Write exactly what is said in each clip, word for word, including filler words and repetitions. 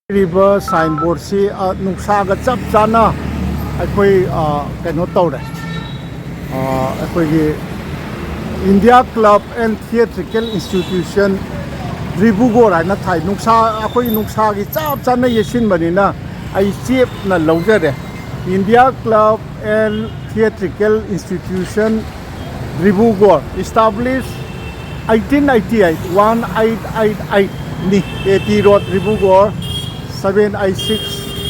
ꯍꯥꯏꯔꯤꯕ ꯁꯥꯏꯟꯕꯣꯔꯗꯁꯤ, ꯑ, ꯅꯨꯡꯁꯥꯒ ꯆꯞ ꯆꯥꯅ ꯑꯩꯈꯣꯏ, ꯑ, ꯀꯩꯅꯣ ꯇꯧꯔꯦ꯫ ꯑ, ꯑꯩꯈꯣꯏꯒꯤ India Club and Theatrical Institution Dibrugarh ꯍꯥꯏꯅ ꯊꯥꯏ꯫ ꯅꯨꯡꯁꯥ, ꯑꯩꯈꯣꯏꯒꯤ ꯅꯨꯡꯁꯥꯒꯤ ꯆꯞ ꯆꯥꯅ ꯌꯩꯁꯤꯟꯕꯅꯤꯅ ꯑꯩ ꯆꯦꯞꯅ ꯂꯧꯖꯔꯦ꯫ India Club and Theatrical Institution Dibrugarh, established eighteen eighty eight, one eight eight eight ꯅꯤ, A T Road, Dibrugarh, seven eight six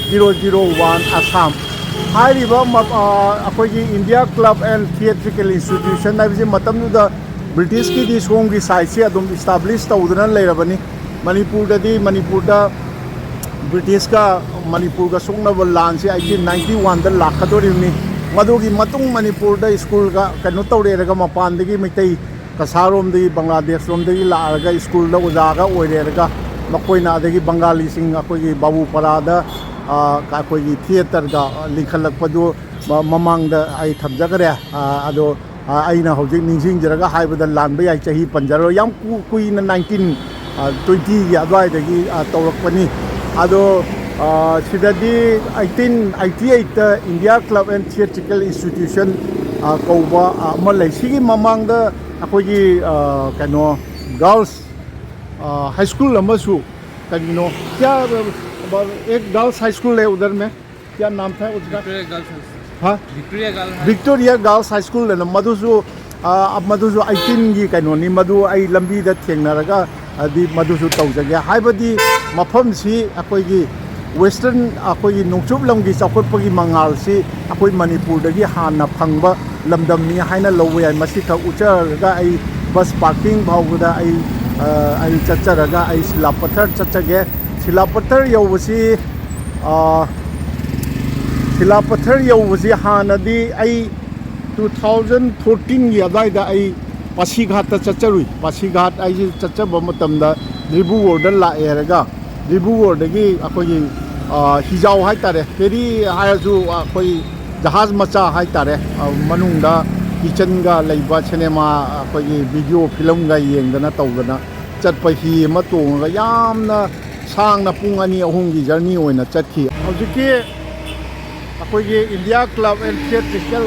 zero zero one, Assam꯫ ꯍꯥꯏꯔꯤꯕ ꯃ-, ꯑ, ꯑꯩꯈꯣꯏꯒꯤ India Club and Theatrical Institution ꯍꯥꯏꯕꯁꯤ ꯃꯇꯝꯗꯨꯗ ꯕ꯭ꯔꯤꯇꯤꯁꯀꯤꯗꯤ ꯁꯣꯝꯒꯤ ꯁꯥꯏꯠꯁꯤ ꯑꯗꯨꯝ ꯏꯁꯇꯥꯕ꯭ꯂꯤꯁ ꯇꯧꯗꯨꯅ ꯂꯩꯔꯕꯅꯤ꯫ ꯃꯅꯤꯄꯨꯔꯗꯗꯤ, ꯃꯅꯤꯄꯨꯔꯗ ꯕ꯭ꯔꯤꯇꯤꯁꯀ ꯃꯅꯤꯄꯨꯔꯒ ꯁꯣꯛꯅꯕ ꯂꯥꯟꯁꯤ eighteen ninety one ꯗ ꯂꯥꯛꯀꯗꯧꯔꯤꯕꯅꯤ꯫ ꯃꯗꯨꯒꯤ ꯃꯇꯨꯡ ꯃꯅꯤꯄꯨꯔꯗ ꯁ꯭ꯀꯨꯜꯒ ꯀꯩꯅꯣ ꯇꯧꯔꯦꯔꯒ, ꯃꯄꯥꯟꯗꯒꯤ ꯃꯩꯇꯩ ꯀꯁꯥꯔꯣꯝꯗꯒꯤ, ꯕꯪꯒ꯭ꯂꯥꯗꯦꯁꯔꯣꯝꯗꯒꯤ ꯂꯥꯛꯑꯒ ꯁ꯭ꯀꯨꯜꯗ ꯑꯣꯖꯥꯒ ꯑꯣꯏꯔꯦꯔꯒ, ꯃꯈꯣꯏꯅ, ꯑꯗꯒꯤ ꯕꯪꯒꯥꯂꯤꯁꯤꯡ ꯑꯩꯈꯣꯏꯒꯤ ꯕꯥꯕꯨꯄꯥꯔꯥꯗ, ꯑ, ꯑꯩꯈꯣꯏꯒꯤ ꯊꯤꯌꯦꯇꯔꯒ ꯂꯤꯡꯈꯠꯂꯛꯄꯗꯨ ꯃ-, ꯃꯃꯥꯡꯗ ꯑꯩ ꯊꯝꯖꯈ꯭ꯔꯦ꯫ ꯑ, ꯑꯗꯣ ꯑ, ꯑꯩꯅ ꯍꯧꯖꯤꯛ ꯅꯤꯡꯁꯤꯡꯖꯔꯒ ꯍꯥꯏꯕꯗ ꯂꯥꯟꯕ ꯌꯥꯏ, ꯆꯍꯤ ꯄꯟꯖꯔꯣꯏ꯫ ꯌꯥꯝ ꯀꯨ-, ꯀꯨꯏꯅ nineteen, ꯑ, twenty ꯒꯤ ꯑꯗꯨꯋꯥꯏꯗꯒꯤ, ꯑ, ꯇꯧꯔꯛꯄꯅꯤ꯫ ꯑꯗꯣ, ꯑ, ꯁꯤꯗꯗꯤ eighteen eighty eight ꯇ India Club and Theatrical Institution, ꯑ, ꯀꯧꯕ, ꯑ, ꯑꯃ ꯂꯩ꯫ ꯁꯤꯒꯤ ꯃꯃꯥꯡꯗ ꯑꯩꯈꯣꯏꯒꯤ, ꯑ, ꯀꯩꯅꯣ, ꯒꯥꯔꯜꯁ, ꯑ, ꯍꯥꯏ ꯁ꯭ꯀꯨꯜ ꯑꯃꯁꯨ, ꯀꯔꯤꯅꯣ, ꯀꯌꯥ, एक गर्ल्स हाई स्कूल है उधर में, क्या नाम था उसका? Victoria girls high school. हाँ? Victoria girls high school. Victoria girls high school ꯑꯅ ꯃꯗꯨꯁꯨ, ꯑ, ꯃꯗꯨꯁꯨ eighteen ꯒꯤ ꯀꯩꯅꯣꯅꯤ꯫ ꯃꯗꯨ ꯑꯩ ꯂꯝꯕꯤꯗ ꯊꯦꯡꯅꯔꯒ, ꯑꯗꯤ ꯃꯗꯨꯁꯨ ꯇꯧꯖꯒꯦ꯫ ꯍꯥꯏꯕꯗꯤ ꯃꯐꯝꯁꯤ ꯑꯩꯈꯣꯏꯒꯤ ꯋꯦꯁꯇꯔꯟ, ꯑꯩꯈꯣꯏꯒꯤ ꯅꯣꯡꯆꯨꯞ ꯂꯝꯒꯤ ꯆꯥꯎꯈꯠꯄꯒꯤ ꯃꯉꯥꯜꯁꯤ ꯑꯩꯈꯣꯏ ꯃꯅꯤꯄꯨꯔꯗꯒꯤ ꯍꯥꯟꯅ ꯐꯪꯕ ꯂꯝꯗꯝꯅꯤ ꯍꯥꯏꯅ ꯂꯧꯕ ꯌꯥꯏ꯫ ꯃꯁꯤꯈꯛ ꯎꯠꯆꯔꯒ ꯑꯩ ꯕꯁ ꯄꯥꯔꯀꯤꯡ ꯐꯥꯎꯕꯗ ꯑꯩ, ꯑ, ꯑꯩ ꯆꯠꯆꯔꯒ ꯑꯩ ꯁꯤꯂꯥꯄꯊꯔ ꯆꯠꯆꯒꯦ꯫ ꯁꯤꯂꯥꯄꯊꯔ ꯌꯧꯕꯁꯤ, ꯑ, ꯁꯤꯂꯥꯄꯊꯔ ꯌꯧꯕꯁꯤ ꯍꯥꯟꯅꯗꯤ ꯑꯩ two thousand fourteen ꯒꯤ ꯑꯗꯨꯋꯥꯏꯗ ꯑꯩ ꯄꯥꯁꯤꯘꯥꯠꯇ ꯆꯠꯆꯔꯨꯏ꯫ ꯄꯥꯁꯤꯘꯥꯠ ꯑꯩꯁꯦ ꯆꯠꯆꯕ ꯃꯇꯝꯗ ꯗꯤꯕ꯭ꯔꯨꯒꯔꯗ ꯂꯥꯛꯑꯦ ꯍꯥꯏꯔꯒ, ꯗꯤꯕ꯭ꯔꯨꯒꯔꯗꯒꯤ ꯑꯩꯈꯣꯏꯒꯤ, ꯑ, ꯍꯤꯖꯥꯎ ꯍꯥꯏꯇꯥꯔꯦ, ꯐꯦꯔꯤ ꯍꯥꯏꯔꯁꯨ ꯑꯩꯈꯣꯏ ꯖꯍꯥꯖ ꯃꯆꯥ ꯍꯥꯏꯇꯥꯔꯦ, ꯑ, ꯃꯅꯨꯡꯗ ꯀꯤꯆꯟꯒ ꯂꯩꯕ, ꯁꯤꯅꯦꯃꯥ ꯑꯩꯈꯣꯏꯒꯤ ꯚꯤꯗꯤꯑꯣ ꯐꯤꯂꯝꯒ ꯌꯦꯡꯗꯅ ꯇꯧꯗꯅ ꯆꯠꯄ ꯍꯤ ꯑꯃ ꯇꯣꯡꯉꯒ ꯌꯥꯝꯅ ꯁꯥꯡꯅ ꯄꯨꯡ ꯑꯅꯤ ꯑꯍꯨꯝꯒꯤ ꯖꯔꯅꯤ ꯑꯣꯏꯅ ꯆꯠꯈꯤ꯫ ꯍꯧꯖꯤꯛꯀꯤ ꯑꯩꯈꯣꯏꯒꯤ ꯏꯟꯗꯤꯌꯥ ꯀ꯭ꯂꯕ ꯑꯦꯟ ꯊꯤꯌꯦꯇ꯭ꯔꯤꯀꯦꯜ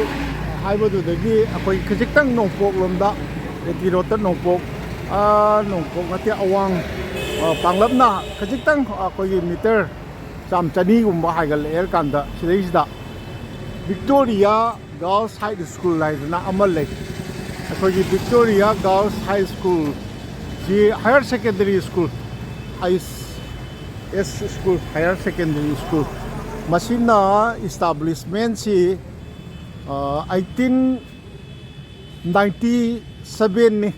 ꯍꯥꯏꯕꯗꯨꯗꯒꯤ ꯑꯩꯈꯣꯏ ꯈꯖꯤꯛꯇꯪ ꯅꯣꯡꯄꯣꯛ ꯂꯣꯝꯗ, ꯑꯦ ꯇꯤ ꯔꯣꯗꯇ ꯅꯣꯡꯄꯣꯛ, ꯑꯥ, ꯅꯣꯡꯄꯣꯛ ꯅꯠꯇꯦ, ꯑꯋꯥꯡ, ꯑꯥ, ꯄꯥꯡꯂꯞꯅ ꯈꯖꯤꯛꯇꯪ ꯑꯩꯈꯣꯏꯒꯤ ꯃꯤꯇꯔ ꯆꯥꯝ ꯆꯅꯤꯒꯨꯝꯕ ꯍꯥꯏꯒꯠꯂꯛꯑꯦ ꯀꯥꯟꯗ ꯁꯤꯗꯩꯁꯤꯗ ꯚꯤꯛꯇꯣꯔꯤꯌꯥ ꯒꯥꯔꯜꯁ ꯍꯥꯏ ꯁ꯭ꯀꯨꯜ ꯍꯥꯏꯗꯅ ꯑꯃ ꯂꯩ꯫ ꯑꯩꯈꯣꯏꯒꯤ ꯚꯤꯛꯇꯣꯔꯤꯌꯥ ꯒꯥꯔꯜꯁ ꯍꯥꯏ ꯁ꯭ꯀꯨꯜꯁꯤ ꯍꯥꯌꯔ ꯁꯦꯀꯦꯟꯗꯔꯤ ꯁ꯭ꯀꯨꯜ, ꯑꯦꯁ ꯁ꯭ꯀꯨꯜ, ꯍꯥꯌꯔ ꯁꯦꯀꯦꯟꯗꯔꯤ ꯁ꯭ꯀꯨꯜ, ꯃꯁꯤꯅ ꯏꯁꯇꯥꯕ꯭ꯂꯤꯁꯃꯦꯟꯁꯤ ꯑꯩꯠꯇꯤꯟ ꯅꯥꯏꯟꯇꯤ ꯁꯕꯦꯟꯅꯤ꯫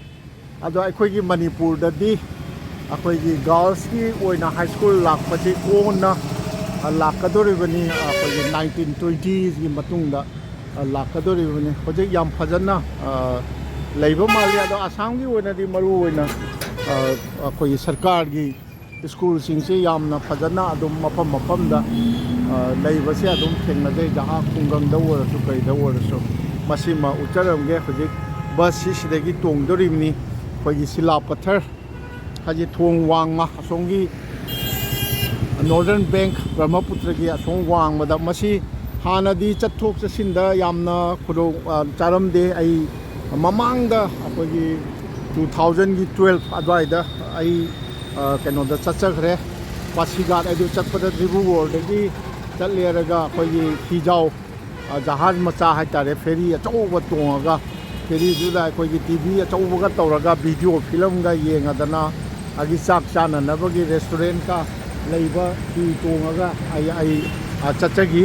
ꯑꯗꯣ ꯑꯩꯈꯣꯏꯒꯤ ꯃꯅꯤꯄꯨꯔꯗꯗꯤ ꯑꯩꯈꯣꯏꯒꯤ ꯒꯥꯔꯜꯁꯀꯤ ꯑꯣꯏꯅ ꯍꯥꯏ ꯁ꯭ꯀꯨꯜ ꯂꯥꯛꯄꯁꯤ ꯀꯣꯟꯅ, ꯑ, ꯂꯥꯛꯀꯗꯧꯔꯤꯕꯅꯤ꯫ ꯑꯩꯈꯣꯏꯒꯤ ꯅꯥꯏꯟꯇꯤꯟ ꯇ꯭ꯋꯦꯟꯇꯤꯒꯤ ꯃꯇꯨꯡꯗ, ꯑ, ꯂꯥꯛꯀꯗꯧꯔꯤꯕꯅꯤ꯫ ꯍꯧꯖꯤꯛ ꯌꯥꯝ ꯐꯖꯅ, ꯑ, ꯂꯩꯕ ꯃꯥꯜꯂꯤ꯫ ꯑꯗꯣ ꯑꯁꯥꯝꯒꯤ ꯑꯣꯏꯅꯗꯤ ꯃꯔꯨ ꯑꯣꯏꯅ, ꯑ, ꯑꯩꯈꯣꯏꯒꯤ ꯁꯔꯀꯥꯔꯒꯤ ꯁ꯭ꯀꯨꯜꯁꯤꯡꯁꯤ ꯌꯥꯝꯅ ꯐꯖꯅ ꯑꯗꯨꯝ ꯃꯐꯝ ꯃꯐꯝꯗ, ꯑ, ꯂꯩꯕꯁꯦ ꯑꯗꯨꯝ ꯊꯦꯡꯅꯖꯩ꯫ ꯖꯍꯥ ꯈꯨꯡꯒꯪꯗ ꯑꯣꯏꯔꯁꯨ ꯀꯩꯗ ꯑꯣꯏꯔꯁꯨ꯫ ꯃꯁꯤꯃ ꯎꯠꯆꯔꯝꯒꯦ꯫ ꯍꯧꯖꯤꯛ ꯕꯁꯁꯤ ꯁꯤꯗꯒꯤ ꯇꯣꯡꯗꯣꯔꯤꯕꯅꯤ꯫ ꯑꯩꯈꯣꯏꯒꯤ ꯁꯤꯂꯥ ꯄꯊꯔ ꯍꯥꯏꯗꯤ ꯊꯣꯡ ꯋꯥꯡꯃ ꯑꯁꯣꯝꯒꯤ ꯅꯣꯔꯗꯔꯟ ꯕꯦꯡꯛ ꯕ꯭ꯔꯍꯃꯄꯨꯇ꯭ꯔꯒꯤ ꯑꯁꯣꯝ ꯋꯥꯡꯃꯗ꯫ ꯃꯁꯤ ꯍꯥꯟꯅꯗꯤ ꯆꯠꯊꯣꯛ ꯆꯠꯁꯤꯟꯗ ꯌꯥꯝꯅ ꯈꯨꯗꯣꯡ, ꯑ, ꯆꯥꯔꯝꯗꯦ꯫ ꯑꯩ ꯃꯃꯥꯡꯗ ꯑꯩꯈꯣꯏꯒꯤ ꯇꯨ ꯊꯥꯎꯖꯟꯒꯤ ꯇꯨꯋꯦꯜꯐ ꯑꯗꯨꯋꯥꯏꯗ ꯑꯩ, ꯑ, ꯀꯩꯅꯣꯗ ꯆꯠꯆꯈ꯭ꯔꯦ꯫ ꯄꯥꯁꯤꯘꯥꯠ ꯑꯗꯨ ꯆꯠꯄꯗ ꯗꯤꯕ꯭ꯔꯨꯒꯔꯗꯒꯤ ꯆꯠꯂꯦꯔꯒ ꯑꯩꯈꯣꯏꯒꯤ ꯍꯤꯖꯥꯎ, ꯑ, ꯖꯍꯥꯖ ꯃꯆꯥ ꯍꯥꯏꯇꯥꯔꯦ, ꯐꯦꯔꯤ ꯑꯆꯧꯕ ꯇꯣꯡꯉꯒ, ꯐꯦꯔꯤꯗꯨꯗ ꯑꯩꯈꯣꯏꯒꯤ ꯇꯤ ꯚꯤ ꯑꯆꯧꯕꯒ ꯇꯧꯔꯒ ꯚꯤꯗꯤꯑꯣ ꯐꯤꯂꯝꯒ ꯌꯦꯡꯉꯗꯅ, ꯑꯗꯒꯤ ꯆꯥꯛ ꯆꯥꯅꯅꯕꯒꯤ ꯔꯦꯁꯇꯨꯔꯦꯟꯠꯀ ꯂꯩꯕ ꯍꯤ ꯇꯣꯡꯉꯒ ꯑꯩ, ꯑꯩ, ꯑ, ꯆꯠꯆꯈꯤ꯫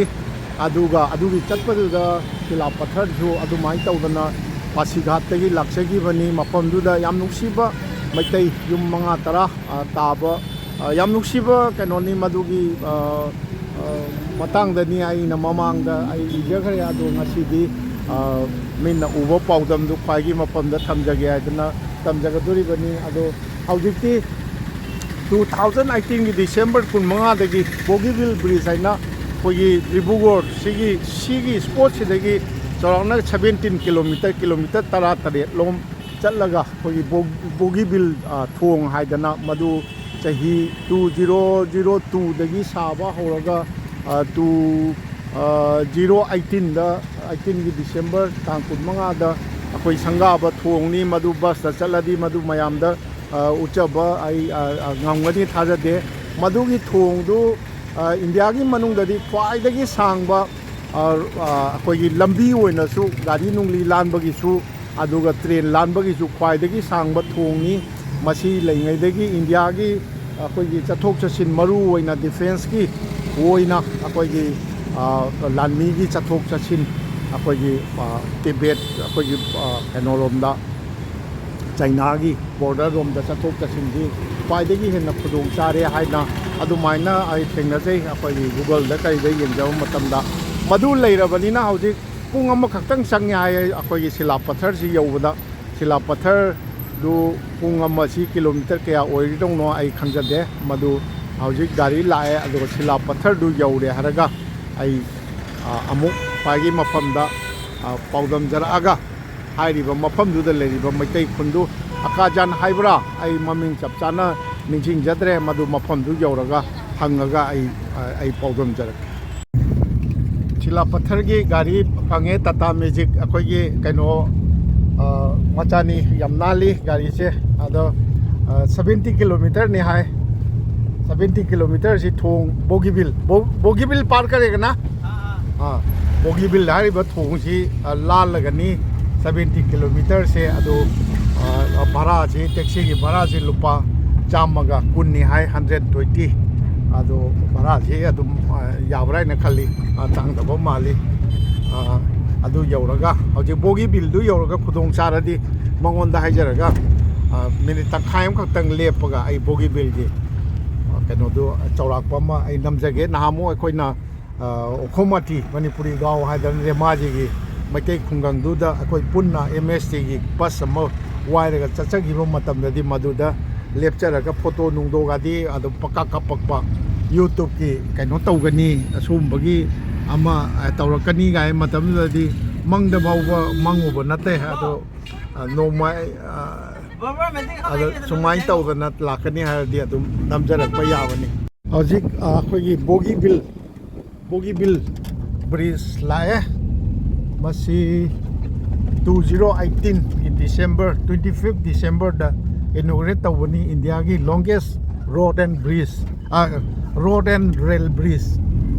ꯑꯗꯨꯒ ꯑꯗꯨꯒꯤ ꯆꯠꯄꯗꯨꯗ ꯁꯤꯂꯥ ꯄꯊꯔꯁꯨ ꯑꯗꯨꯃꯥꯏꯅ ꯇꯧꯗꯅ ꯄꯥꯁꯤꯘꯥꯠꯇꯒꯤ ꯂꯥꯛꯆꯈꯤꯕꯅꯤ꯫ ꯃꯐꯝꯗꯨꯗ ꯌꯥꯝ ꯅꯨꯡꯁꯤꯕ ꯃꯩꯇꯩ ꯌꯨꯝ ꯃꯉꯥ ꯇꯔꯥ, ꯑ, ꯇꯥꯕ, ꯑ, ꯌꯥꯝ ꯅꯨꯡꯁꯤꯕ ꯀꯩꯅꯣꯅꯤ꯫ ꯃꯗꯨꯒꯤ, ꯑ, ꯑ, ꯃꯇꯥꯡꯗꯅꯤ ꯑꯩꯅ ꯃꯃꯥꯡꯗ ꯑꯩ ꯏꯖꯈ꯭ꯔꯦ꯫ ꯑꯗꯣ ꯉꯁꯤꯗꯤ, ꯑ, ꯃꯤꯠꯅ ꯎꯕ ꯄꯥꯎꯗꯝꯗꯨ ꯈ꯭ꯋꯥꯏꯒꯤ ꯃꯐꯝꯗ ꯊꯝꯖꯒꯦ ꯍꯥꯏꯗꯅ ꯇꯝꯖꯒꯗꯣꯔꯤꯕꯅꯤ꯫ ꯑꯗꯣ ꯍꯧꯖꯤꯛꯇꯤ ꯇꯨ ꯊꯥꯎꯖꯟ ꯑꯩꯠꯇꯤꯟꯒꯤ ꯗꯤꯁꯦꯝꯕꯔ ꯀꯨꯟꯃꯉꯥꯗꯒꯤ ꯕꯣꯒꯤꯕꯤꯜ ꯕ꯭ꯔꯤꯖ ꯍꯥꯏꯅ ꯑꯩꯈꯣꯏꯒꯤ ꯗꯤꯕ꯭ꯔꯨꯒꯔ ꯁꯤꯒꯤ, ꯁꯤꯒꯤ ꯁ꯭ꯄꯣꯠꯁꯤꯗꯒꯤ ꯆꯥꯎꯔꯥꯛꯅ ꯁꯕꯦꯟꯇꯤꯟ ꯀꯤꯂꯣꯃꯤꯇꯔ, ꯀꯤꯂꯣꯃꯤꯇꯔ ꯇꯔꯥ ꯇꯔꯦꯠ ꯂꯣꯝ ꯆꯠꯂꯒ ꯑꯩꯈꯣꯏꯒꯤ ꯕꯣ-, ꯕꯣꯒꯤꯕꯤꯜ, ꯑ, ꯊꯣꯡ ꯍꯥꯏꯗꯅ ꯃꯗꯨ ꯆꯍꯤ ꯇꯨ ꯖꯤꯔꯣ ꯖꯤꯔꯣ ꯇꯨꯗꯒꯤ ꯁꯥꯕ ꯍꯧꯔꯒ ꯇꯨ ꯖꯤꯔꯣ ꯑꯩꯠꯇꯤꯟꯗ, ꯑꯩꯠꯇꯤꯟꯒꯤ ꯗꯤꯁꯦꯝꯕꯔ ꯇꯥꯡ ꯀꯨꯟꯃꯉꯥꯗ ꯑꯩꯈꯣꯏ ꯁꯪꯒꯥꯕ ꯊꯣꯡꯅꯤ꯫ ꯃꯗꯨ ꯕꯁꯇ ꯆꯠꯂꯗꯤ ꯃꯗꯨ ꯃꯌꯥꯝꯗ ꯎꯠꯆꯕ ꯑꯩ ꯉꯝꯒꯅꯤ ꯊꯥꯖꯗꯦ꯫ ꯃꯗꯨꯒꯤ ꯊꯣꯡꯗꯨ ꯏꯟꯗꯤꯌꯥꯒꯤ ꯃꯅꯨꯡꯗꯗꯤ ꯈ꯭ꯋꯥꯏꯗꯒꯤ ꯁꯥꯡꯕ, ꯑꯩꯈꯣꯏꯒꯤ ꯂꯝꯕꯤ ꯑꯣꯏꯅꯁꯨ, ꯒꯥꯔꯤ ꯅꯨꯡꯂꯤ ꯂꯥꯟꯕꯒꯤꯁꯨ, ꯑꯗꯨꯒ ꯇ꯭ꯔꯦꯟ ꯂꯥꯟꯕꯒꯤꯁꯨ ꯈ꯭ꯋꯥꯏꯗꯒꯤ ꯁꯥꯡꯕ ꯊꯣꯡꯅꯤ꯫ ꯃꯁꯤ ꯂꯩꯉꯩꯗꯒꯤ ꯏꯟꯗꯤꯌꯥꯒꯤ ꯑꯩꯈꯣꯏꯒꯤ ꯆꯠꯊꯣꯛ ꯆꯠꯁꯤꯟ, ꯃꯔꯨ ꯑꯣꯏꯅ ꯗꯤꯐꯦꯟꯁꯀꯤ ꯑꯣꯏꯅ ꯑꯩꯈꯣꯏꯒꯤ ꯂꯥꯟꯃꯤꯒꯤ ꯆꯠꯊꯣꯛ ꯆꯠꯁꯤꯟ, ꯑꯩꯈꯣꯏꯒꯤ ꯇꯤꯕꯦꯠ, ꯑꯩꯈꯣꯏꯒꯤ ꯀꯩꯅꯣꯔꯣꯝꯗ, ꯆꯩꯅꯥꯒꯤ ꯕꯣꯔꯗꯔ ꯔꯣꯝꯗ ꯆꯠꯊꯣꯛ ꯆꯠꯁꯤꯟꯁꯤ ꯈ꯭ꯋꯥꯏꯗꯒꯤ ꯍꯦꯟꯅ ꯈꯨꯗꯣꯡ ꯆꯥꯔꯦ ꯍꯥꯏꯅ ꯑꯗꯨꯃꯥꯏꯅ ꯑꯩ ꯊꯦꯡꯅꯖꯩ꯫ ꯑꯩꯈꯣꯏꯒꯤ ꯒꯨꯒꯜꯗ ꯀꯩꯗ ꯌꯦꯡꯖꯕ ꯃꯇꯝꯗ, ꯃꯗꯨ ꯂꯩꯔꯕꯅꯤꯅ ꯍꯧꯖꯤꯛ ꯄꯨꯡ ꯑꯃꯈꯛꯇꯪ ꯆꯪꯉꯦ ꯍꯥꯏ ꯑꯩꯈꯣꯏꯒꯤ ꯁꯤꯂꯥ ꯄꯊꯔꯁꯤ ꯌꯧꯕꯗ꯫ ꯁꯤꯂꯥ ꯄꯊꯔꯗꯨ ꯄꯨꯡ ꯑꯃꯁꯤ ꯀꯤꯂꯣꯃꯤꯇꯔ ꯀꯌꯥ ꯑꯣꯏꯒꯗꯧꯅꯣ ꯑꯩ ꯈꯪꯖꯗꯦ꯫ ꯃꯗꯨ ꯍꯧꯖꯤꯛ ꯒꯥꯔꯤ ꯂꯥꯛꯑꯦ, ꯑꯗꯨꯒ ꯁꯤꯂꯥ ꯄꯊꯔꯗꯨ ꯌꯧꯔꯦ ꯍꯥꯏꯔꯒ ꯑꯩ ꯑꯃꯨꯛ ꯈ꯭ꯋꯥꯏꯒꯤ ꯃꯐꯝꯗ ꯄꯥꯎꯗꯝꯖꯔꯛꯑꯒ, ꯍꯥꯏꯔꯤꯕ ꯃꯐꯝꯗꯨꯗ ꯂꯩꯔꯤꯕ ꯃꯩꯇꯩ ꯈꯨꯟꯗꯨ, ꯑꯀꯥꯖꯥꯟ ꯍꯥꯏꯕ꯭ꯔꯥ, ꯑꯩ ꯃꯃꯤꯡ ꯆꯞ ꯆꯥꯅ ꯅꯤꯡꯁꯤꯡꯖꯗ꯭ꯔꯦ꯫ ꯃꯗꯨ ꯃꯐꯝꯗꯨ ꯌꯧꯔꯒ ꯍꯪꯉꯒ ꯑꯩ ꯑꯩ ꯄꯥꯎꯗꯝꯖꯔꯛꯀꯦ꯫ ꯁꯤꯂꯥ ꯄꯊꯔꯒꯤ ꯒꯥꯔꯤ ꯐꯪꯉꯦ, ꯇꯥꯇꯥ ꯃꯦꯖꯤꯛ, ꯑꯩꯈꯣꯏꯒꯤ ꯀꯩꯅꯣ ꯃꯆꯥꯅꯤ, ꯌꯥꯝ ꯅꯥꯜꯂꯤ ꯒꯥꯔꯤꯁꯦ꯫ ꯑꯗꯣ ꯁꯕꯦꯟꯇꯤ ꯀꯤꯂꯣꯃꯤꯇꯔꯅꯤ ꯍꯥꯏ꯫ ꯁꯕꯦꯟꯇꯤ ꯀꯤꯂꯣꯃꯤꯇꯔꯁꯤ ꯊꯣꯡ ꯕꯣꯒꯤꯕꯤꯜ, ꯕꯣꯒꯤꯕꯤꯜ ꯄꯥꯔ ꯀꯔꯦꯒꯅ ꯕꯣꯒꯤꯕꯤꯜ ꯍꯥꯏꯔꯤꯕ ꯊꯣꯡꯁꯤ ꯂꯥꯜꯂꯒꯅꯤ꯫ ꯁꯕꯦꯟꯇꯤ ꯀꯤꯂꯣꯃꯤꯇꯔꯁꯦ ꯑꯗꯨ ꯚꯔꯥꯁꯤ, ꯇꯦꯛꯁꯤꯒꯤ ꯚꯔꯥꯁꯤ ꯂꯨꯄꯥ ꯆꯥꯝꯃꯒ ꯀꯨꯟꯅꯤ ꯍꯥꯏ, ꯍꯟꯗ꯭ꯔꯦꯠ ꯇ꯭ꯋꯦꯟꯇꯤ꯫ ꯑꯗꯣ ꯚꯔꯥꯁꯤ ꯑꯗꯨꯝ ꯌꯥꯕ꯭ꯔꯥ ꯍꯥꯏꯅ ꯈꯜꯂꯤ꯫ ꯇꯥꯡꯗꯕ ꯃꯥꯜꯂꯤ꯫ ꯑꯗꯨ ꯌꯧꯔꯒ, ꯍꯧꯖꯤꯛ ꯕꯣꯒꯤꯕꯤꯜꯗꯨ ꯌꯧꯔꯒ ꯈꯨꯗꯣꯡ ꯆꯥꯔꯗꯤ ꯃꯉꯣꯟꯗ ꯍꯥꯏꯖꯔꯒ, ꯃꯤꯅꯤꯠ ꯇꯪꯈꯥꯏ ꯑꯃꯈꯛꯇꯪ ꯂꯦꯞꯄꯒ ꯑꯩ ꯕꯣꯒꯤꯕꯤꯜꯒꯤ ꯀꯩꯅꯣꯗꯨ ꯆꯥꯎꯔꯥꯛꯄ ꯑꯃ ꯑꯩ ꯅꯝꯖꯒꯦ꯫ ꯅꯍꯥꯟꯃꯨꯛ ꯑꯩꯈꯣꯏꯅ ꯎꯈꯣꯝ ꯃꯥꯇꯤ, ꯃꯅꯤꯄꯨꯔꯤ ꯒꯥꯎ ꯍꯥꯏꯗꯅ ꯔꯦꯃꯥꯖꯤꯒꯤ ꯃꯩꯇꯩ ꯈꯨꯡꯒꯪꯗꯨꯗ ꯑꯩꯈꯣꯏ ꯄꯨꯟꯅ ꯑꯦꯝ ꯑꯦꯁ ꯇꯤꯒꯤ ꯕꯁ ꯑꯃ ꯋꯥꯏꯔꯒ ꯆꯠꯆꯈꯤꯕ ꯃꯇꯝꯗꯗꯤ ꯃꯗꯨꯗ ꯂꯦꯞꯆꯔꯒ ꯐꯣꯇꯣ ꯅꯨꯡꯗꯣꯒꯗꯤ ꯑꯗꯨꯝ ꯄꯀꯥ ꯀꯥꯞꯄꯛꯄ, ꯌꯨꯇꯨꯕꯀꯤ ꯀꯩꯅꯣ ꯇꯧꯒꯅꯤ, ꯑꯁꯨꯝꯕꯒꯤ ꯑꯃ ꯇꯧꯔꯛꯀꯅꯤ ꯀꯥꯏ ꯃꯇꯝꯗꯨꯗꯗꯤ ꯃꯪꯗ ꯐꯥꯎꯕ ꯃꯪꯉꯨꯕ ꯅꯠꯇꯦ꯫ ꯑꯗꯣ ꯅꯣꯡꯃ ꯑꯗ ꯁꯨꯃꯥꯏꯅ ꯇꯧꯗꯅ ꯂꯥꯛꯀꯅꯤ ꯍꯥꯏꯔꯗꯤ ꯑꯗꯨꯝ ꯅꯝꯖꯔꯛꯄ ꯌꯥꯕꯅꯤ꯫ ꯍꯧꯖꯤꯛ ꯑ, ꯑꯩꯈꯣꯏꯒꯤ ꯕꯣꯒꯤꯕꯤꯜ, ꯕꯣꯒꯤꯕꯤꯜ ꯕ꯭ꯔꯤꯖ ꯂꯥꯛꯑꯦ꯫ ꯃꯁꯤ two zero eighteen ꯒꯤ December, twenty fifth December ꯗ inaugurate ꯇꯧꯕꯅꯤ, ꯏꯟꯗꯤꯌꯥꯒꯤ longest road and bridge, ꯑ, road and rail bridge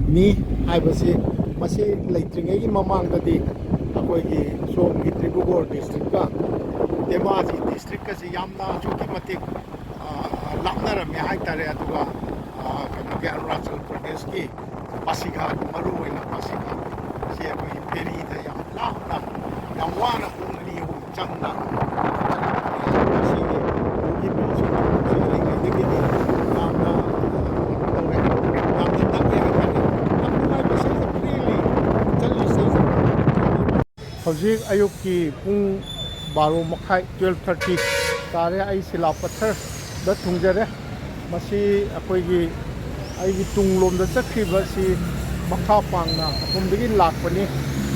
ꯅꯤ ꯍꯥꯏꯕꯁꯤ꯫ ꯃꯁꯤ ꯂꯩꯇ꯭ꯔꯤꯉꯩꯒꯤ ꯃꯃꯥꯡꯗꯗꯤ ꯑꯩꯈꯣꯏꯒꯤ ꯁꯣꯝꯒꯤ ꯗꯤꯕ꯭ꯔꯨꯒꯔ district ꯀ ꯙꯦꯃꯥꯖꯤ district ꯀꯁꯤ ꯌꯥꯝꯅ ꯑꯁꯨꯛꯀꯤ ꯃꯇꯤꯛ, ꯑ, ꯂꯥꯞꯅꯔꯝꯃꯦ ꯍꯥꯏꯇꯥꯔꯦ꯫ ꯑꯗꯨꯒ, ꯑ, ꯀꯩꯅꯣꯒꯤ ꯑꯔꯨꯅꯥꯆꯜ ꯄ꯭ꯔꯗꯦꯁꯀꯤ ꯄꯥꯁꯤꯘꯥꯠ, ꯃꯔꯨ ꯑꯣꯏꯅ ꯄꯥꯁꯤꯘꯥꯠ ꯁꯤ ꯑꯩꯈꯣꯏꯒꯤ ferry ꯗ ꯌꯥꯝ ꯂꯥꯞꯅ, ꯌꯥꯝ ꯋꯥꯅ ꯄꯨꯡ ꯑꯅꯤ ꯑꯍꯨꯝ ꯆꯪꯅ ꯁꯤꯒꯤ ꯕꯣꯒꯤꯕꯤꯜꯁꯤ ꯇꯧꯔꯤꯉꯩꯗꯒꯤꯗꯤ ꯌꯥꯝꯅ ꯇꯧꯔꯦ꯫ ꯌꯥꯝꯅ ꯅꯛꯑꯦ ꯍꯥꯏꯇꯥꯔꯦ꯫ ꯌꯥꯝ ꯅꯨꯡꯉꯥꯏꯕ ꯁꯤꯗ freely ꯆꯠꯂꯤꯁꯦ꯫ ꯍꯧꯖꯤꯛ ꯑꯌꯨꯛꯀꯤ ꯄꯨꯡ ꯕꯥꯔꯣ ꯃꯈꯥꯏ, twelve thirty ꯇꯥꯔꯦ꯫ ꯑꯩ ꯁꯤꯂꯥ ꯄꯠꯊꯔꯗ ꯊꯨꯡꯖꯔꯦ꯫ ꯃꯁꯤ ꯑꯩꯈꯣꯏꯒꯤ, ꯑꯩꯒꯤ ꯇꯨꯡꯂꯣꯝꯗ ꯆꯠꯈ꯭ꯔꯤꯕꯁꯤ ꯃꯈꯥ ꯄꯥꯡꯅ ꯑꯁꯣꯝꯗꯒꯤ ꯂꯥꯛꯄꯅꯤ꯫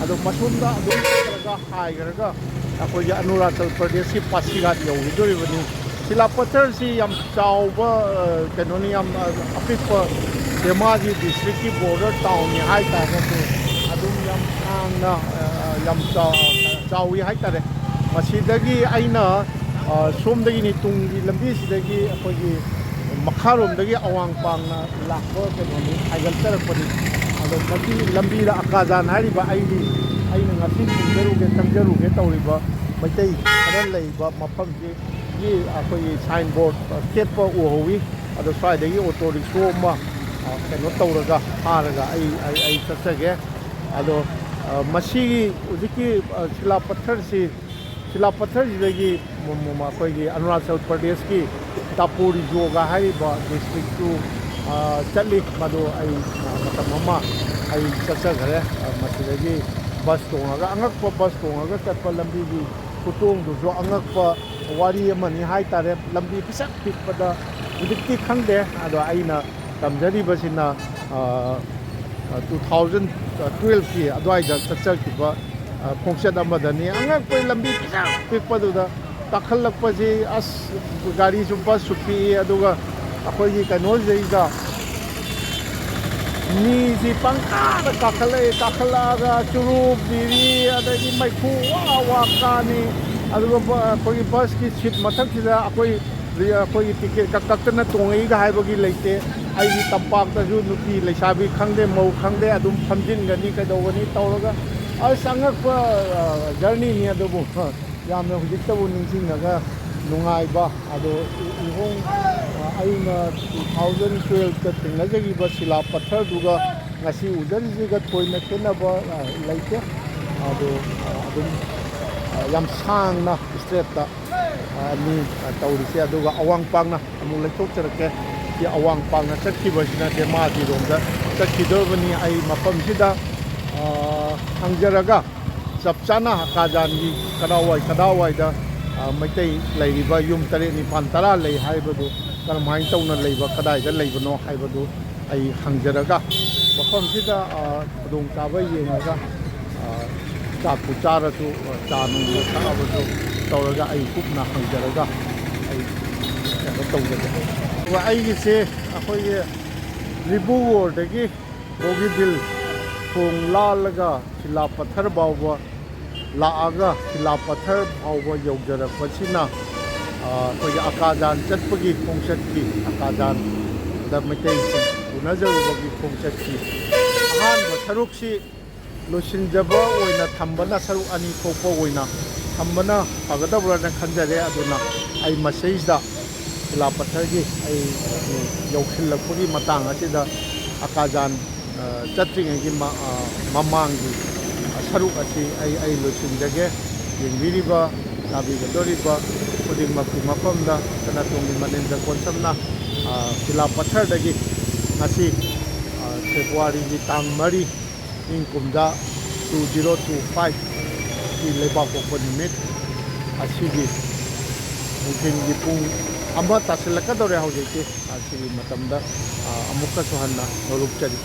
ꯑꯗꯣ ꯃꯁꯣꯝꯗ ꯑꯗꯨꯝ ꯆꯠꯈ꯭ꯔꯒ ꯍꯥꯏꯈ꯭ꯔꯒ ꯑꯩꯈꯣꯏꯒꯤ ꯑꯔꯨꯅꯥꯆꯜ ꯄ꯭ꯔꯗꯦꯁꯀꯤ ꯄꯥꯁꯤꯘꯥꯠ ꯌꯧꯈꯤꯗꯣꯔꯤꯕꯅꯤ꯫ ꯁꯤꯂꯥ ꯄꯠꯊꯔꯁꯤ ꯌꯥꯝ ꯆꯥꯎꯕ, ꯑ, ꯀꯩꯅꯣꯅꯤ, ꯌꯥꯝ, ꯑ, ꯑꯄꯤꯛꯄ ꯙꯦꯃꯥꯖꯤ district ꯀꯤ border town ꯅꯤ ꯍꯥꯏꯇꯥꯔꯒꯁꯨ ꯑꯗꯨꯝ ꯌꯥꯝ ꯁꯥꯡꯅ, ꯑ, ꯌꯥꯝ ꯆꯥꯎ-, ꯆꯥꯎꯏ ꯍꯥꯏꯇꯥꯔꯦ꯫ ꯃꯁꯤꯗꯒꯤ ꯑꯩꯅ, ꯑ, ꯁꯣꯝꯗꯒꯤꯅꯤ, ꯇꯨꯡꯒꯤ ꯂꯝꯕꯤꯁꯤꯗꯒꯤ ꯑꯩꯈꯣꯏꯒꯤ ꯃꯈꯥꯔꯣꯝꯗꯒꯤ ꯑꯋꯥꯡ ꯄꯥꯡꯅ ꯂꯥꯛꯄ ꯀꯩꯅꯣꯅꯤ, ꯍꯥꯏꯒꯠꯆꯔꯛꯄꯅꯤ꯫ ꯑꯗꯣ ꯃꯁꯤ ꯂꯝꯕꯤꯗ ꯑꯀꯥꯖꯥꯟ ꯍꯥꯏꯔꯤꯕ ꯑꯩꯒꯤ, ꯑꯩꯅ ꯉꯁꯤ ꯊꯦꯡꯖꯔꯨꯒꯦ, ꯆꯪꯖꯔꯨꯒꯦ ꯇꯧꯔꯤꯕ ꯃꯩꯇꯩ ꯈꯔ ꯂꯩꯕ ꯃꯐꯝꯁꯤ ꯒꯤ ꯑꯩꯈꯣꯏꯒꯤ sign board ꯊꯦꯠꯄ ꯎꯍꯧꯋꯤ꯫ ꯑꯗꯣ ꯁ꯭ꯋꯥꯏꯗꯒꯤ auto rickshaw ꯑꯃ, ꯑ, ꯀꯩꯅꯣ ꯇꯧꯔꯒ, ꯐꯥꯔꯒ ꯑꯩ, ꯑꯩ, ꯑꯩ ꯆꯠꯆꯒꯦ꯫ ꯑꯗꯣ, ꯑ, ꯃꯁꯤꯒꯤ ꯍꯧꯖꯤꯛꯀꯤ, ꯑ, ꯁꯤꯂꯥ ꯄꯠꯊꯔꯁꯤ, ꯁꯤꯂꯥ ꯄꯠꯊꯔꯁꯤꯗꯒꯤ ꯃ-, ꯃ-, ꯃ-, ꯑꯩꯈꯣꯏꯒꯤ ꯑꯔꯨꯅꯥꯆꯜ ꯄ꯭ꯔꯗꯦꯁꯀꯤ ꯇꯥꯄꯨ ꯔꯤꯖꯣꯒ ꯍꯥꯏꯔꯤꯕ district ꯇꯨ, ꯑ, ꯆꯠꯂꯤ꯫ ꯃꯗꯨ ꯑꯩ, ꯑ, ꯃꯇꯝ ꯑꯃ ꯑꯩ ꯆꯠꯆꯈꯔꯦ꯫ ꯑ, ꯃꯁꯤꯗꯒꯤ bus ꯇꯣꯡꯉꯒ, ꯑꯉꯛꯄ bus ꯇꯣꯡꯉꯒ ꯆꯠꯄ ꯂꯝꯕꯤꯒꯤ ꯈꯨꯇꯣꯡꯗꯨꯁꯨ ꯑꯉꯛꯄ ꯋꯥꯔꯤ ꯑꯃꯅꯤ ꯍꯥꯏꯇꯥꯔꯦ꯫ ꯂꯝꯕꯤ ꯄꯤꯁꯛ ꯄꯤꯛꯄꯗ ꯍꯧꯖꯤꯛꯇꯤ ꯈꯪꯗꯦ, ꯑꯗꯣ ꯑꯩꯅ ꯇꯝꯖꯔꯤꯕꯁꯤꯅ, ꯑ, ꯑ, two thousand twelve ꯀꯤ ꯑꯗꯨꯋꯥꯏꯗ ꯆꯠꯆꯈꯤꯕ, ꯑ, ꯈꯣꯡꯆꯠ ꯑꯃꯗꯅꯤ꯫ ꯑꯉꯛꯄ ꯂꯝꯕꯤ ꯄꯤꯁꯛ ꯄꯤꯛꯄꯗꯨꯗ ꯀꯥꯈꯠꯂꯛꯄꯁꯤ ꯑꯁ, ꯒꯥꯔꯤꯁꯨ, ꯕꯁꯁꯨ ꯄꯤꯛꯏ, ꯑꯗꯨꯒ ꯑꯩꯈꯣꯏꯒꯤ ꯀꯩꯅꯣꯁꯤꯗꯩꯗ ꯃꯤꯁꯤ ꯄꯪꯀꯥꯗ ꯀꯥꯈꯠꯂꯛꯑꯦ꯫ ꯀꯥꯈꯠꯂꯛꯑꯒ ꯆꯨꯔꯨꯞ, ꯕꯤꯔꯤ, ꯑꯗꯒꯤ ꯃꯩꯈꯨ ꯋꯥ ꯋꯥ ꯀꯥꯅꯤ꯫ ꯑꯗꯨꯒ ꯕ-, ꯑꯩꯈꯣꯏꯒꯤ ꯕꯁꯀꯤ ꯁꯤꯠ ꯃꯊꯛꯁꯤꯗ ꯑꯩꯈꯣꯏ, ꯑꯩꯈꯣꯏꯒꯤ ꯇꯤꯀꯦꯠ ꯀꯛ ꯀꯛꯇꯅ ꯇꯣꯡꯉꯛꯏꯒ ꯍꯥꯏꯕꯒꯤ ꯂꯩꯇꯦ꯫ ꯑꯩꯒꯤ ꯇꯝꯄꯥꯛꯇꯁꯨ ꯅꯨꯄꯤ ꯂꯩꯁꯥꯕꯤ ꯈꯪꯗꯦ, ꯃꯧ ꯈꯪꯗꯦ, ꯑꯗꯨꯝ ꯐꯝꯖꯤꯟꯒꯅꯤ, ꯀꯩꯗꯧꯒꯅꯤ ꯇꯧꯔꯒ ꯑꯁ ꯑꯉꯛꯄ, ꯑ, ꯖꯔꯅꯤꯅꯤ꯫ ꯑꯗꯨꯕꯨ, ꯍ, ꯌꯥꯝꯅ ꯍꯧꯖꯤꯛꯇꯕꯨ ꯅꯤꯡꯁꯤꯡꯉꯒ ꯅꯨꯡꯉꯥꯏꯕ꯫ ꯑꯗꯣ ꯏ-, ꯏꯍꯣꯡ, ꯑ, ꯑꯩꯅ two thousand twelve ꯊꯦꯡꯅꯖꯈꯤꯕ ꯁꯤꯂꯥ ꯄꯠꯊꯔꯗꯨꯒ ꯉꯁꯤ ꯎꯖꯔꯤꯁꯤꯒ ꯊꯣꯏꯅ ꯈꯦꯠꯅꯕ, ꯑ, ꯂꯩꯇꯦ꯫ ꯑꯗꯣ, ꯑ, ꯑꯗꯨꯝ, ꯑ, ꯌꯥꯝ ꯁꯥꯡꯅ ꯏꯁꯇ꯭ꯔꯦꯠꯇ, ꯑ, ꯑꯅꯤ, ꯑ, ꯇꯧꯔꯤꯁꯦ꯫ ꯑꯗꯨꯒ ꯑꯋꯥꯡ ꯄꯥꯡꯅ ꯑꯃꯨꯛ ꯂꯩꯊꯣꯛꯆꯔꯛꯀꯦ꯫ ꯁꯤ ꯑꯋꯥꯡ ꯄꯥꯡꯅ ꯆꯠꯈꯤꯕꯁꯤꯅ ꯙꯦꯃꯥꯖꯤꯔꯣꯝꯗ ꯆꯠꯈꯤꯗꯧꯔꯕꯅꯤ꯫ ꯑꯩ ꯃꯐꯝꯁꯤꯗ, ꯑ, ꯍꯪꯖꯔꯒ ꯆꯞ ꯆꯥꯅ ꯍꯀꯥꯖꯥꯟꯒꯤ ꯀꯗꯥꯏꯋꯥꯏ ꯀꯗꯥꯏꯋꯥꯏꯗ, ꯑ, ꯃꯩꯇꯩ ꯂꯩꯔꯤꯕ ꯌꯨꯝ ꯇꯔꯦꯠ, ꯅꯤꯄꯥꯜ, ꯇꯔꯥ ꯂꯩ ꯍꯥꯏꯕꯗꯨ ꯀꯔꯝꯍꯥꯏꯅ ꯇꯧꯅ ꯂꯩꯕ, ꯀꯗꯥꯏꯗ ꯂꯩꯕꯅꯣ ꯍꯥꯏꯕꯗꯨ ꯑꯩ ꯍꯪꯖꯔꯒ ꯃꯐꯝꯁꯤꯗ, ꯑ, ꯈꯨꯗꯣꯡꯆꯥꯕ ꯌꯦꯡꯉꯒ, ꯑ, ꯆꯥꯛꯄꯨ ꯆꯥꯔꯁꯨ, ꯑ, ꯆꯥ ꯅꯨꯡꯕꯨ ꯊꯛꯑꯕꯁꯨ ꯇꯧꯔꯒ ꯑꯩ ꯀꯨꯞꯅ ꯍꯪꯖꯔꯒ ꯑꯩ ꯀꯩꯅꯣ ꯇꯧꯖꯒꯦ꯫ ꯑꯗꯨꯒ ꯑꯩꯒꯤꯁꯦ ꯑꯩꯈꯣꯏꯒꯤ ꯔꯤꯕꯨ ꯋꯥꯔꯗꯒꯤ ꯕꯣꯒꯤꯕꯤꯜ ꯊꯣꯡ ꯂꯥꯜꯂꯒ ꯁꯤꯂꯥ ꯄꯠꯊꯔ ꯐꯥꯎꯕ ꯂꯥꯛꯑꯒ ꯁꯤꯂꯥ ꯄꯠꯊꯔ ꯐꯥꯎꯕ ꯌꯧꯖꯔꯛꯄꯁꯤꯅ, ꯑ, ꯑꯩꯈꯣꯏꯒꯤ ꯑꯀꯥꯖꯥꯟ ꯆꯠꯄꯒꯤ ꯈꯣꯡꯆꯠꯀꯤ, ꯑꯀꯥꯖꯥꯟꯗ ꯃꯩꯇꯩꯁꯤꯡ ꯎꯅꯖꯔꯨꯕꯒꯤ ꯈꯣꯡꯆꯠꯀꯤ ꯑꯍꯥꯟꯕ ꯁꯔꯨꯛꯁꯤ ꯂꯣꯏꯁꯤꯟꯖꯕ ꯑꯣꯏꯅ ꯊꯝꯕꯅ, ꯁꯔꯨꯛ ꯑꯅꯤ ꯊꯣꯛꯄ ꯑꯣꯏꯅ ꯊꯝꯕꯅ ꯐꯒꯗꯕ꯭ꯔꯅ ꯈꯟꯖꯔꯦ꯫ ꯑꯗꯨꯅ ꯑꯩ ꯃꯁꯤꯗꯩꯁꯤꯗ ꯁꯤꯂꯥ ꯄꯠꯊꯔꯒꯤ ꯑꯩ ꯌꯧꯁꯤꯜꯂꯛꯄꯒꯤ ꯃꯇꯥꯡ ꯑꯁꯤꯗ ꯑꯀꯥꯖꯥꯟ, ꯑ, ꯆꯠꯇ꯭ꯔꯤꯉꯩꯒꯤ ꯃ-, ꯑ, ꯃꯃꯥꯡꯒꯤ, ꯑ, ꯁꯔꯨꯛ ꯑꯁꯤ ꯑꯩ, ꯑꯩ ꯂꯣꯏꯁꯤꯟꯖꯒꯦ꯫ ꯌꯦꯡꯕꯤꯔꯤꯕ, ꯇꯥꯕꯤꯒꯗꯧꯔꯤꯕ ꯈꯨꯗꯤꯡꯃꯛꯀꯤ ꯃꯐꯝꯗ ꯁꯅꯥꯇꯣꯝꯕꯤ ꯃꯅꯤꯟꯗ꯭ꯔ ꯀꯣꯟꯁꯝꯅ, ꯑ, ꯁꯤꯂꯥ ꯄꯠꯊꯔꯗꯒꯤ ꯉꯁꯤ, ꯑ, ꯐꯦꯕ꯭ꯔꯨꯋꯥꯔꯤꯒꯤ ꯇꯥꯡ ꯃꯔꯤ, ꯏꯪ ꯀꯨꯝꯖꯥ two zero two five ꯀꯤ ꯂꯩꯕꯥꯛꯄꯣꯛꯄ ꯅꯨꯃꯤꯠ ꯑꯁꯤꯒꯤ ꯅꯨꯡꯊꯤꯜꯒꯤ ꯄꯨꯡ ꯑꯃ ꯇꯥꯁꯤꯜꯂꯛꯀꯗꯧꯔꯦ ꯍꯧꯖꯤꯛꯇꯤ꯫ ꯑꯁꯤꯒꯤ ꯃꯇꯝꯗ, ꯑ, ꯑꯃꯨꯛꯀꯁꯨ ꯍꯟꯅ ꯅꯣꯂꯨꯛꯆꯔꯤ꯫